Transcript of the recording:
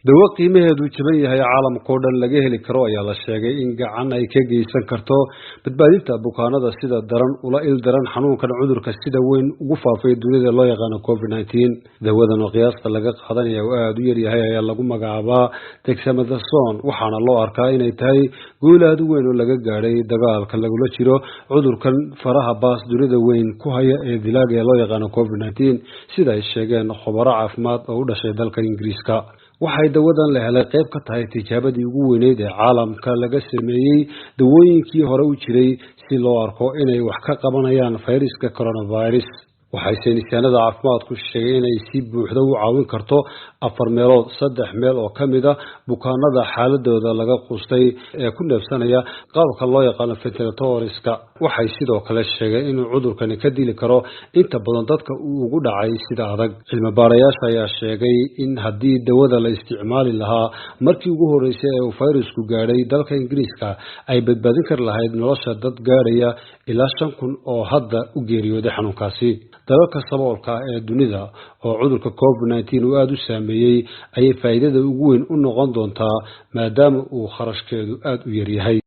Dawo qiimaheedu jaban yahay, caalamkao dhan laga heli karo, ayaa la sheegay in gacan ay ka geysan karto badbaadinta bukaanada sida daran ula il daran xanuunkan cudurka sida weyn ugu faafay dunida loo yaqaano COVID-19. Dawadan oo qiyaasta laga qaadanaya oo aada u yaryahay ayaa lagu magacaabaa dexamethasone, waxaana loo arkaa inay tahay guul aada u weyn oo laga gaadhay dagaalka lagula jiro cudurkan faraha baas dunida weyn ku haya ee dilaaga ee loo yaqaano COVID-19, sida ay sheegeen khubaro caafimaad oo u dhashay dalka Ingiriiska. Waxay dawadan la helay qayb ka tahay tijaabadii ugu weyneyd ee caalamka laga sameeyey dawooyinkii hore u jiray, si loo arko inay wax ka qabanayaan fayraska coronavirus. Waxay saynisyaanada caafimaadku sheegay inay si buuxda u caawin karto afar meelood saddex meel oo ka mid a bukaanada xaaladooda laga quustay ee ku neefsanaya qaabka loo yaqaano ventilatoriska. Waxay sidoo kale sheegeen inuu cudurkani ka dili karo inta badan dadka uu ugu dhacay sida adag. Cilmi baarayaasha ayaa sheegay in haddii dawada la isticmaali lahaa markii ugu horreysay ee uu fayrasku gaadhay dalka Ingiriiska, ay badbaadin kari lahayd nolosha dad gaadhaya ilaa 5000 oo hadda u geeriyooday xanuunkaasi. Dalalka saboolka ah ee dunida oo cudurka COVID-19 uu aada u saameeyey ayay faa'iidada ugu weyn u noqon doontaa, maadaama uu kharashkeedu aada u yaryahay.